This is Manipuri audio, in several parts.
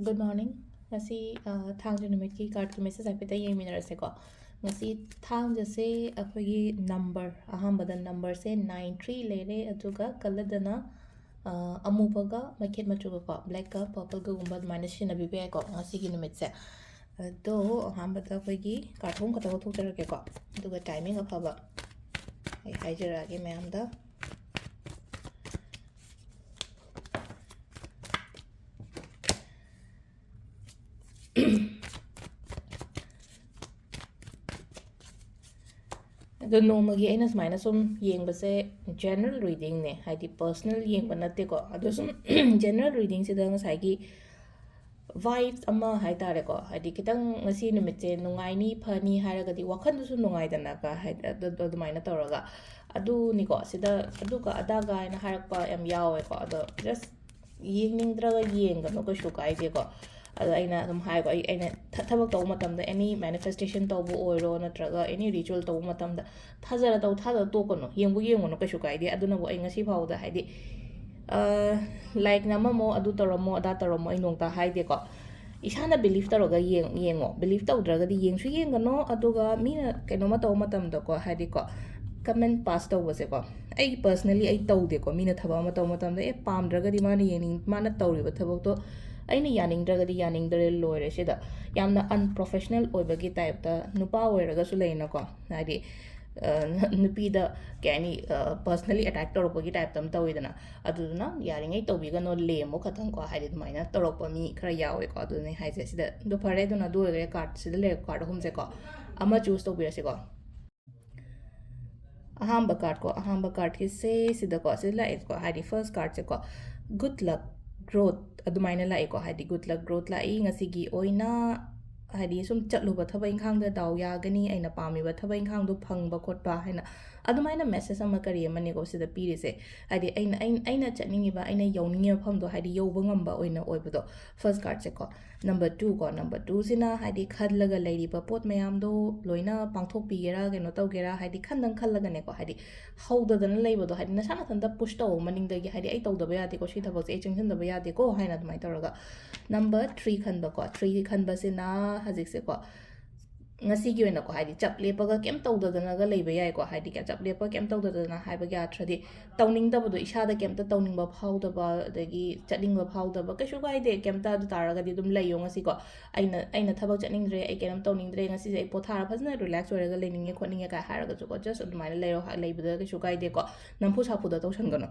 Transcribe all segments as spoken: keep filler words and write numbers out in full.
Good morning. ꯉꯁꯤ ꯑ, ꯊꯥꯡꯖ ꯅꯨꯃꯤꯠꯀꯤ ꯀꯥꯔꯠꯀꯤ ꯃꯦꯁꯦꯖ ꯍꯥꯏꯐꯦꯠꯇ ꯌꯦꯡꯃꯤꯟꯅꯔꯁꯦꯀꯣ. ꯉꯁꯤ ꯊꯥꯡꯖꯁꯦ ꯑꯩꯈꯣꯏꯒꯤ ꯅꯝꯕꯔ, ꯑꯍꯥꯟꯕꯗ ꯅꯝꯕꯔꯁꯦ nine three ꯂꯩꯔꯦ, ꯑꯗꯨꯒ ꯀꯂꯔꯗꯅ ꯑ, ꯑꯃꯨꯕꯒ ꯃꯩꯈꯦꯠ ꯃꯆꯨꯒꯀꯣ, ꯕ꯭ꯂꯦꯛꯀ ꯄꯔꯄꯜꯒꯒꯨꯝꯕ ꯑꯗꯨꯃꯥꯏꯅ ꯁꯤꯖꯤꯟꯅꯕꯤꯕ ꯌꯥꯏꯀꯣ ꯉꯁꯤꯒꯤ ꯅꯨꯃꯤꯠꯁꯦ. ꯑꯗꯣ ꯑꯍꯥꯟꯕꯗ ꯑꯩꯈꯣꯏꯒꯤ ꯀꯥꯔꯠ ꯑꯍꯨꯝ ꯈꯛꯇ ꯂꯧꯊꯣꯛꯆꯔꯛꯀꯦꯀꯣ, ꯑꯗꯨꯒ ꯇꯥꯏꯃꯤꯡ ꯑꯐꯕ ꯑꯩ ꯍꯥꯏꯖꯔꯛꯑꯒꯦ ꯃꯌꯥꯝꯗ. ꯑꯗꯣ ꯅꯣꯡꯃꯒꯤ ꯑꯩꯅ ꯁꯨꯃꯥꯏꯅ ꯁꯨꯝ ꯌꯦꯡꯕꯁꯦ, ꯖꯦꯅꯔꯦꯜ ꯔꯤꯗꯤꯡꯅꯦ, ꯍꯥꯏꯗꯤ ꯄꯔꯁꯅꯦꯜ ꯌꯦꯡꯕ ꯅꯠꯇꯦꯀꯣ. ꯑꯗꯣ ꯁꯨꯝ ꯖꯦꯅꯔꯦꯜ ꯔꯤꯗꯤꯡꯁꯤꯗ ꯉꯁꯥꯏꯒꯤ ꯚꯥꯏꯕꯁ ꯑꯃ ꯍꯥꯏ ꯇꯥꯔꯦꯀꯣ, ꯍꯥꯏꯗꯤ ꯈꯤꯇꯪ ꯉꯁꯤ ꯅꯨꯃꯤꯠꯁꯦ ꯅꯨꯡꯉꯥꯏꯅꯤ ꯐꯅꯤ ꯍꯥꯏꯔꯒꯗꯤ ꯋꯥꯈꯜꯗꯨꯁꯨ ꯅꯨꯡꯉꯥꯏꯗꯅꯀ, ꯍꯥꯏꯗꯤ ꯑꯗꯨ- ꯑꯗꯨꯃꯥꯏꯅ ꯇꯧꯔꯒ, ꯑꯗꯨꯅꯤꯀꯣ, ꯁꯤꯗ ꯑꯗꯨꯒ ꯑꯗꯥꯒ ꯍꯥꯏꯅ ꯍꯥꯏꯔꯛꯄ ꯌꯥꯝ ꯌꯥꯎꯋꯦꯀꯣ. ꯑꯗꯣ ꯖꯁ ꯌꯦꯡꯅꯤꯡꯗ꯭ꯔꯒ ꯌꯦꯡꯒꯅꯨ, ꯀꯩꯁꯨ ꯀꯥꯏꯗꯦꯀꯣ. ꯑꯗꯣ ꯑꯩꯅ ꯑꯗꯨꯝ ꯍꯥꯏꯀꯣ, ꯑꯩ ꯑꯩꯅ ꯊ- ꯊꯕꯛ ꯇꯧꯕ ꯃꯇꯝꯗ, ꯑꯦꯅꯤ ꯃꯦꯅꯤꯐꯦꯁꯇꯦꯁꯟ ꯇꯧꯕ ꯑꯣꯏꯔꯣ, ꯅꯠꯇ꯭ꯔꯒ ꯑꯦꯅꯤ ꯔꯤꯆꯨꯋꯦꯜ ꯇꯧꯕ ꯃꯇꯝꯗ, ꯊꯥꯖꯔ ꯇꯧ, ꯊꯥꯖꯔ ꯇꯣꯛꯀꯅꯨ, ꯌꯦꯡꯕꯨ ꯌꯦꯡꯉꯨꯅꯨ, ꯀꯩꯁꯨ ꯀꯥꯏꯗꯦ. ꯑꯗꯨꯅꯕꯨ ꯑꯩ ꯉꯁꯤ ꯐꯥꯎꯕꯗ, ꯍꯥꯏꯗꯤ, ꯂꯥꯏꯛ ꯅꯝꯃꯝꯃꯣ, ꯑꯗꯨ ꯇꯧꯔꯝꯃꯣ, ꯑꯗꯥ ꯇꯧꯔꯝꯃꯣ, ꯑꯩ ꯅꯣꯡꯇ ꯍꯥꯏꯗꯦꯀꯣ. ꯏꯁꯥꯅ ꯕꯤꯂꯤꯐ ꯇꯧꯔꯒ ꯌꯦꯡ- ꯌꯦꯡꯉꯣ. ꯕꯤꯂꯤꯐ ꯇꯧꯗ꯭ꯔꯒꯗꯤ ꯌꯦꯡꯁꯨ ꯌꯦꯡꯒꯅꯣ, ꯑꯗꯨꯒ ꯃꯤꯅ ꯀꯩꯅꯣꯝꯃ ꯇꯧꯕ ꯃꯇꯝꯗꯀꯣ, ꯍꯥꯏꯗꯤꯀꯣ, ꯀꯃꯦꯟ ꯄꯥꯁ ꯇꯧꯕꯁꯦꯀꯣ, ꯑꯩꯒꯤ ꯄꯔꯁꯅꯦꯂꯤ ꯑꯩ ꯇꯧꯗꯦꯀꯣ. ꯃꯤꯅ ꯊꯕꯛ ꯑꯃ ꯇꯧꯕ ꯃꯇꯝꯗ, ꯑꯦ, ꯄꯥꯝꯗ꯭ꯔꯒꯗꯤ ꯃꯥꯅ ꯌꯦꯡꯅꯤꯡ- ꯃꯥꯅ ꯇꯧꯔꯤꯕ ꯊꯕꯛꯇꯣ ꯑꯩꯅ ꯌꯥꯅꯤꯡꯗ꯭ꯔꯒꯗꯤ ꯌꯥꯅꯤꯡꯗ꯭ꯔꯦ, ꯂꯣꯏꯔꯦ. ꯁꯤꯗ ꯌꯥꯝꯅ ꯑꯟꯄ꯭ꯔꯣꯐꯦꯁꯅꯦꯜ ꯑꯣꯏꯕꯒꯤ ꯇꯥꯏꯞꯇ, ꯅꯨꯄꯥ ꯑꯣꯏꯔꯒꯁꯨ ꯂꯩꯅꯀꯣ, ꯍꯥꯏꯗꯤ, ꯑ, ꯅꯨꯄꯤꯗ ꯀꯩ ꯍꯥꯏꯅꯤ, ꯄꯔꯁꯅꯦꯂꯤ ꯑꯦꯇꯥꯛ ꯇꯧꯔꯛꯄꯒꯤ ꯇꯥꯏꯞꯇ ꯑꯃ ꯇꯧꯋꯤꯗꯅ. ꯑꯗꯨꯗꯨꯅ ꯌꯥꯔꯤꯉꯩ ꯇꯧꯕꯤꯒꯅꯣ, ꯂꯦꯝꯃꯣ ꯈꯇꯪꯀꯣ, ꯍꯥꯏꯗꯤ ꯑꯗꯨꯃꯥꯏꯅ ꯇꯧꯔꯛꯄ ꯃꯤ ꯈꯔ ꯌꯥꯎꯋꯦꯀꯣ. ꯑꯗꯨꯅꯦ ꯍꯥꯏꯁꯦ. ꯁꯤꯗ ꯑꯗꯨ ꯐꯔꯦ. ꯑꯗꯨꯅ ꯑꯗꯨ ꯑꯣꯏꯈ꯭ꯔꯦ, ꯀꯥꯔꯠꯁꯤꯗ ꯂꯩꯔꯦ, ꯀꯥꯔꯠ ꯑꯍꯨꯝꯁꯦꯀꯣ, ꯑꯃ ꯆꯨꯁ ꯇꯧꯕꯤꯔꯁꯤꯀꯣ. ꯑꯍꯥꯟꯕ ꯀꯥꯔꯠꯀꯣ, ꯑꯍꯥꯟꯕ ꯀꯥꯔꯠꯀꯤꯁꯦ ꯁꯤꯗꯀꯣ, ꯁꯤꯗ ꯂꯥꯛꯑꯦꯀꯣ, ꯍꯥꯏꯗꯤ ꯐꯥꯔꯁ ꯀꯥꯔꯠꯁꯦꯀꯣ, ꯒꯨꯗ ꯂꯛ, ꯒ꯭ꯔꯣꯠ ꯑꯗꯨꯃꯥꯏꯅ ꯂꯥꯛꯑꯦꯀꯣ. ꯍꯥꯏꯗꯤ ꯒꯨꯗ ꯂꯛ, ꯒ꯭ꯔꯣꯠ ꯂꯥꯛꯏ ꯉꯁꯤꯒꯤ ꯑꯣꯏꯅ. ꯍꯥꯏꯗꯤ ꯁꯨꯝ ꯆꯠꯂꯨꯕ ꯊꯕꯛ ꯏꯪꯈꯥꯡꯗ ꯗꯥꯎ ꯌꯥꯒꯅꯤ, ꯑꯩꯅ ꯄꯥꯝꯃꯤꯕ ꯊꯕꯛ ꯏꯪꯈꯥꯡꯗꯣ ꯐꯪꯕ ꯈꯣꯠꯄ ꯍꯥꯏꯅ ꯑꯗꯨꯃꯥꯏꯅ ꯃꯦꯁꯦꯖ ꯑꯃ ꯀꯔꯤ ꯑꯃꯅꯦꯀꯣ ꯁꯤꯗ ꯄꯤꯔꯤꯁꯦ꯫ ꯍꯥꯏꯗꯤ ꯑꯩꯅ ꯑꯩꯅ ꯑꯩꯅ ꯆꯠꯅꯤꯡꯉꯤꯕ, ꯑꯩꯅ ꯌꯧꯅꯤꯡꯉꯤꯕ ꯃꯐꯝꯗꯣ ꯍꯥꯏꯗꯤ ꯌꯧꯕ ꯉꯝꯕ ꯑꯣꯏꯅ ꯑꯣꯏꯕꯗꯣ꯫ ꯐꯥꯔꯁ ꯀꯥꯔꯠꯁꯦꯀꯣ꯫ ꯅꯝꯕꯔ ꯇꯨ ꯀꯣ, ꯅꯝꯕꯔ ꯇꯨꯁꯤꯅ ꯍꯥꯏꯗꯤ ꯈꯜꯂꯒ ꯂꯩꯔꯤꯕ ꯄꯣꯠ ꯃꯌꯥꯝꯗꯣ ꯂꯣꯏꯅ ꯄꯥꯡꯊꯣꯛꯄꯤꯒꯦꯔꯥ, ꯀꯩꯅꯣ ꯇꯧꯒꯦꯔꯥ, ꯍꯥꯏꯗꯤ ꯈꯟꯗꯪ ꯈꯜꯂꯒꯅꯦꯀꯣ, ꯍꯥꯏꯗꯤ ꯍꯧꯗꯗꯅ ꯂꯩꯕꯗꯣ, ꯍꯥꯏꯗꯤ ꯅꯁꯥ ꯅꯊꯟꯇ ꯄꯨꯁ ꯇꯧꯕ ꯃꯅꯤꯡꯗꯒꯤ, ꯍꯥꯏꯗꯤ ꯑꯩ ꯇꯧꯗꯕ ꯌꯥꯗꯦꯀꯣ, ꯁꯤ ꯊꯕꯛꯁꯦ ꯑꯩ ꯆꯪꯁꯤꯟꯗꯕ ꯌꯥꯗꯦꯀꯣ ꯍꯥꯏꯅ ꯑꯗꯨꯃꯥꯏꯅ ꯇꯧꯔꯒ꯫ ꯅꯝꯕꯔ ꯊ꯭ꯔꯤ ꯈꯟꯕꯀꯣ, ꯊ꯭ꯔꯤ ꯈꯟꯕꯁꯤꯅ ꯍꯧꯖꯤꯛꯁꯦꯀꯣ, ꯉꯁꯤꯒꯤ ꯑꯣꯏꯅꯀꯣ, ꯍꯥꯏꯗꯤ ꯆꯞ ꯂꯦꯞꯄꯒ ꯀꯩꯝ ꯇꯧꯗꯗꯅꯒ ꯂꯩꯕ ꯌꯥꯏꯀꯣ, ꯍꯥꯏꯗꯤ ꯆꯞ ꯂꯦꯞꯄꯒ ꯀꯩꯝ ꯇꯧꯗꯗꯅ ꯍꯥꯏꯕꯒꯤ ꯑꯥꯔꯊꯗꯤ ꯇꯧꯅꯤꯡꯗꯕꯗꯣ, ꯏꯁꯥꯗ ꯀꯩꯝꯇ ꯇꯧꯅꯤꯡꯕ ꯐꯥꯎꯗꯕ, ꯑꯗꯒꯤ ꯆꯠꯅꯤꯡꯕ ꯐꯥꯎꯗꯕ, ꯀꯩꯁꯨ ꯀꯥꯏꯗꯦ, ꯀꯩꯝꯇ ꯑꯗꯨ ꯇꯥꯔꯒꯗꯤ ꯑꯗꯨꯝ ꯂꯩꯌꯣ ꯉꯁꯤꯀꯣ꯫ ꯑꯩꯅ ꯑꯩꯅ ꯊꯕꯛ ꯆꯠꯅꯤꯡꯗ꯭ꯔꯦ, ꯑꯩ ꯀꯩꯅꯣꯝ ꯇꯧꯅꯤꯡꯗ꯭ꯔꯦ, ꯉꯁꯤꯁꯦ ꯑꯩ ꯄꯣꯊꯥꯔ ꯐꯖꯅ ꯔꯤꯂꯦꯛꯁ ꯑꯣꯏꯔꯒ ꯂꯩꯅꯤꯡꯉꯦ ꯈꯣꯠꯅꯤꯡꯉꯦ ꯀꯥꯏ ꯍꯥꯏꯔꯒꯁꯨꯀꯣ, ꯖꯁ ꯑꯗꯨꯃꯥꯏꯅ ꯂꯩꯔꯣ, ꯍꯥ-, ꯂꯩꯕꯗ ꯀꯩꯁꯨ ꯀꯥꯏꯗꯦꯀꯣ꯫ ꯅꯝꯐꯨ ꯁꯥꯐꯨꯗ ꯇꯧꯁꯟꯒꯅꯨ꯫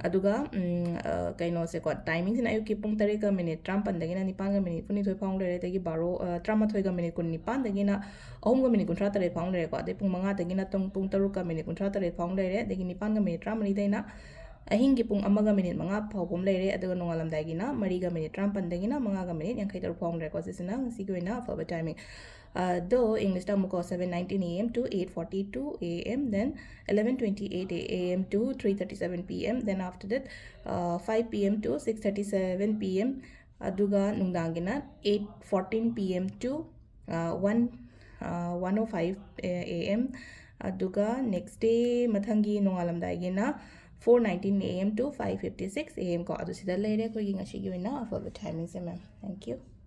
ꯑꯗꯨꯒ ꯎꯝ, ꯑ, ꯀꯩꯅꯣꯁꯦꯀꯣ, ꯇꯥꯏꯃꯤꯡꯁꯤꯅ ꯑꯌꯨꯛꯀꯤ ꯄꯨꯡ ꯇꯔꯦꯠꯀ ꯃꯤꯅꯤꯠ ꯇꯔꯥꯃꯥꯄꯟꯗꯒꯤꯅ ꯅꯤꯄꯥꯟꯒ ꯃꯤꯅꯤꯠ ꯅꯤꯐꯨꯅꯤꯊꯣꯏ ꯐꯥꯎ ꯂꯩꯔꯦ, ꯑꯗꯒꯤ ꯕꯥꯔꯣ, ꯑ, ꯇꯔꯥꯃꯥꯊꯣꯏꯒ ꯃꯤꯅꯤꯠ ꯀꯨꯟꯅꯤꯄꯥꯟꯗꯒꯤꯅ ꯑꯍꯨꯝꯒ ꯃꯤꯅꯤꯠ ꯀꯨꯟꯊ꯭ꯔꯥ ꯇꯔꯦꯠ ꯐꯥꯎ ꯂꯩꯔꯦꯀꯣ, ꯑꯗꯩ ꯄꯨꯡ ꯃꯉꯥꯗꯒꯤꯅ ꯇꯨꯡ ꯄꯨꯡ ꯇꯔꯨꯛꯀ ꯃꯤꯅꯤꯠ ꯀꯨꯟꯊ꯭ꯔꯥ ꯇꯔꯦꯠ ꯐꯥꯎ ꯂꯩꯔꯦ, ꯑꯗꯒꯤ ꯅꯤꯄꯥꯟꯒ ꯃꯤꯅꯤꯠ ꯇꯔꯥꯃꯔꯤꯗꯩꯅ ꯑꯍꯤꯡꯒꯤ ꯄꯨꯡ ꯑꯃꯒ ꯃꯤꯅꯤꯠ ꯃꯉꯥ ꯐꯥꯎꯕ ꯑꯃ ꯂꯩꯔꯦ, ꯑꯗꯨꯒ ꯅꯣꯡꯉꯥꯜꯂꯝꯗꯥꯏꯒꯤꯅ ꯃꯔꯤꯒ ꯃꯤꯅꯤꯠ ꯇꯔꯥꯃꯥꯄꯟꯗꯒꯤꯅ ꯃꯉꯥꯒ ꯃꯤꯅꯤꯠ ꯌꯥꯡꯈꯩ ꯇꯔꯨꯛ ꯐꯥꯎ ꯑꯃ ꯂꯩꯔꯦꯀꯣ꯫ ꯁꯤꯁꯤꯅ ꯉꯁꯤꯒꯤ ꯑꯣꯏꯅ ꯑꯐꯕ ꯇꯥꯏꯃꯤꯡ꯫ ꯑꯗꯣ ꯏꯪꯂꯤꯁꯇ ꯑꯃꯨꯛꯀꯣ, seven nineteen A M to eight forty-two A M, then eleven twenty-eight A M to three thirty-seven P M, then after that, uh, five P M to six thirty-seven P M, ꯑꯗꯨꯒ ꯅꯨꯡꯗꯥꯡꯒꯤꯅ eight fourteen P M to, uh, one, uh, one oh five A M, ꯑꯗꯨꯒ next day ꯃꯊꯪꯒꯤ ꯅꯣꯡꯉꯥꯜꯂꯝꯗꯥꯏꯒꯤꯅ four nineteen A M to five fifty-six A M ꯀꯣ꯫ ꯑꯗꯨ ꯁꯤꯗ ꯂꯩꯔꯦ ꯑꯩꯈꯣꯏꯒꯤ ꯉꯁꯤꯒꯤ ꯑꯣꯏꯅ ꯑꯐꯕ ꯇꯥꯏꯃꯤꯡꯁꯦ, ꯃꯦꯝ꯫ Thank you꯫